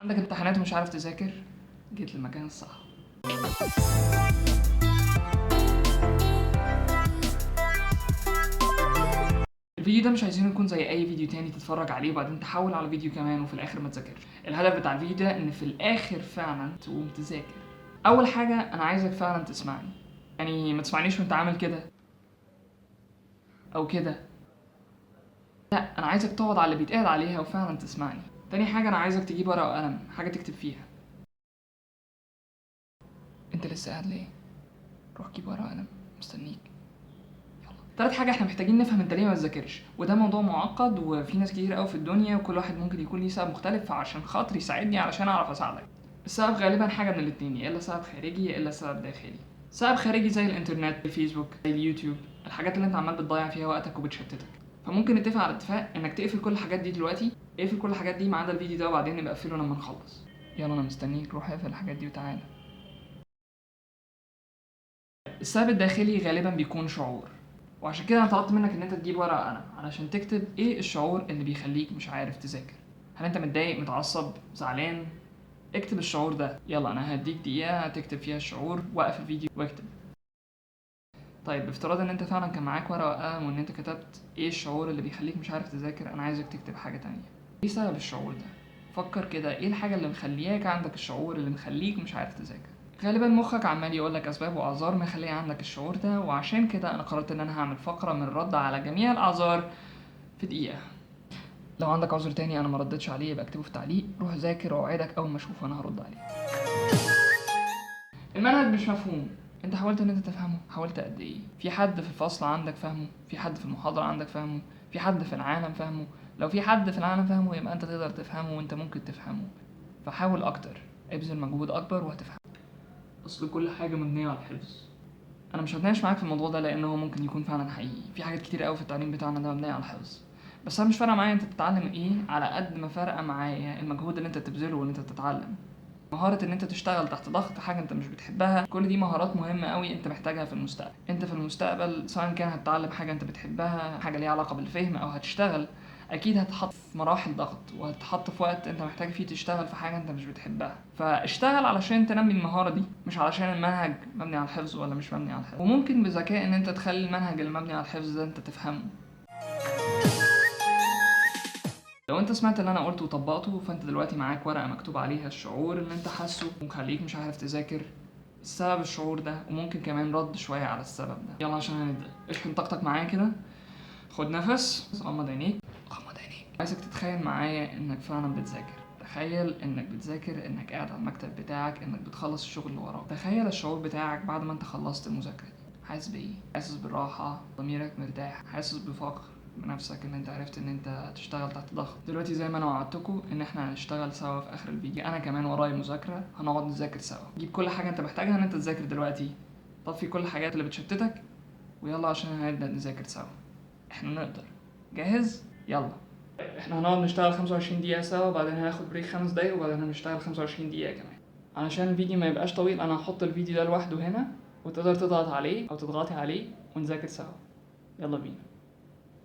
عندك امتحانات ومش عارف تذاكر؟ جيت للمكان الصح. الفيديو ده مش عايزينه يكون زي اي فيديو تاني تتفرج عليه وبعدين تحول على فيديو كمان وفي الاخر ما تذاكرش. الهدف بتاع الفيديو ده ان في الاخر فعلا تقوم تذاكر. اول حاجة انا عايزك فعلا تسمعني، يعني ما تسمعنيش وانت عامل كده او كده، لا انا عايزك تقعد على اللي بيتقال عليها وفعلا تسمعني. تاني حاجة انا عايزك تجيب ورقة وقلم، حاجة تكتب فيها. انت لسه قاعد ليه؟ روح جيب ورقة وقلم، مستنيك. يلا. تالت حاجة احنا محتاجين نفهم انت ليه ما بتذاكرش، وده موضوع معقد وفي ناس كتير قوي في الدنيا وكل واحد ممكن يكون ليه سبب مختلف، فعشان خاطر يساعدني علشان اعرف اساعدك. السبب غالبا حاجة من الاتنين، يا الا سبب خارجي يا الا سبب داخلي. سبب خارجي زي الانترنت، الفيسبوك، اليوتيوب، الحاجات اللي انت عمال بتضيع فيها وقتك وبتشتتك. فممكن نتفق على اتفاق انك تقفل كل الحاجات دي دلوقتي، اقفل كل الحاجات دي ما عدا الفيديو ده وبعدين نبقى اقفله لما نخلص. يلا انا مستنيك، روح اقفل الحاجات دي وتعالى. السبب الداخلي غالبا بيكون شعور، وعشان كده انا طلبت منك ان انت تجيب ورقة وقلم علشان تكتب ايه الشعور اللي بيخليك مش عارف تذاكر. هل انت متضايق، متعصب، زعلان؟ اكتب الشعور ده. يلا انا هديك دقيقة تكتب فيها الشعور، وقف الفيديو واكتب. طيب بافتراض ان انت فعلا كان معاك ورقة وقلم وان انت كتبت ايه الشعور اللي بيخليك مش عارف تذاكر، انا عايزك تكتب حاجة تانية. ايه سبب الشعور ده؟ فكر كده، ايه الحاجة اللي مخلياك عندك الشعور اللي مخليك مش عارف تذاكر؟ غالبا مخك عمال يقولك اسباب واعذار مخليه عندك الشعور ده، وعشان كده انا قررت ان انا هعمل فقرة من الرد على جميع الاعذار في دقيقة. لو عندك عذر تاني انا ما ردتش عليه يبقى اكتبه في تعليق. روح ذاكر واوعدك اول ما اشوفه انا هرد عليه. المنهج مش مفهوم، انت حاولت ان انت تفهمه؟ حاولت قد ايه؟ في حد في الفصل عندك فاهمه؟ في حد في المحاضرة عندك فاهمه؟ في حد في العالم فاهمه؟ لو في حد في العالم فاهمه يبقى انت تقدر تفهمه وانت ممكن تفهمه، فحاول اكتر، ابذل مجهود اكبر وهتفهمه. اصل كل حاجة مبنية على الحفظ. انا مش هتناقش معاك في الموضوع ده لانه ممكن يكون فعلا حقيقي، في حاجات كتير قوي في التعليم بتاعنا ده مبنية على الحفظ، بس انا مش فارقة معايا انت بتتعلم ايه على قد ما فارقة معايا المجهود اللي انت بتبذله وان انت بتتعلم. مهارة ان انت تشتغل تحت ضغط، حاجة انت مش بتحبها، كل دي مهارات مهمة قوي انت محتاجها في المستقبل. انت في المستقبل سواء كان هتتعلم حاجة انت بتحبها، حاجة ليها علاقة بالفهم، او هتشتغل، اكيد هتحط في مراحل ضغط وهتحط في وقت انت محتاج فيه تشتغل في حاجة انت مش بتحبها. فاشتغل علشان تنمي المهارة دي، مش علشان المنهج مبني على الحفظ ولا مش مبني على الحفظ. وممكن بذكاء ان انت تخلي المنهج اللي مبني على الحفظ ده انت تفهمه. لو انت سمعت اللي انا قلته وطبقته، فانت دلوقتي معاك ورقة مكتوب عليها الشعور اللي انت حاسه ومخليك مش عارف تذاكر، السبب الشعور ده، وممكن كمان رد شوية على السبب ده. يلا عشان هنبدأ، اشحن طاقتك معايا كده، خد نفس، غمض عينيك، غمض عينيك. عايزك تتخيل معايا انك فعلا بتذاكر. تخيل انك بتذاكر، انك قاعد على المكتب بتاعك، انك بتخلص الشغل اللي وراك. تخيل الشعور بتاعك بعد ما انت خلصت المذاكرة دي، حاسس بايه؟ حاسس بالراحة، ضميرك مرتاح، حاسس بفخر بنفسك ان انت عرفت ان انت تشتغل تحت ضغط. دلوقتي زي ما انا وعدتكم ان احنا هنشتغل سوا في اخر الفيديو، انا كمان ورايا مذاكرة، هنقعد نذاكر سوا. جيب كل حاجة انت محتاجها ان انت تذاكر دلوقتي، طفي كل الحاجات اللي بتشتتك، ويلا عشان هنبدأ نذاكر سوا. احنا نقدر. جاهز؟ يلا. احنا هنقعد نشتغل 25 دقيقة سوا، وبعدين هناخد break 5 دقايق، وبعدين هنشتغل 25 دقيقة كمان. علشان الفيديو ما يبقاش طويل انا هحط الفيديو ده لوحده هنا، وتقدر تضغط عليه او تضغطي عليه ونذاكر سوا. يلا بينا.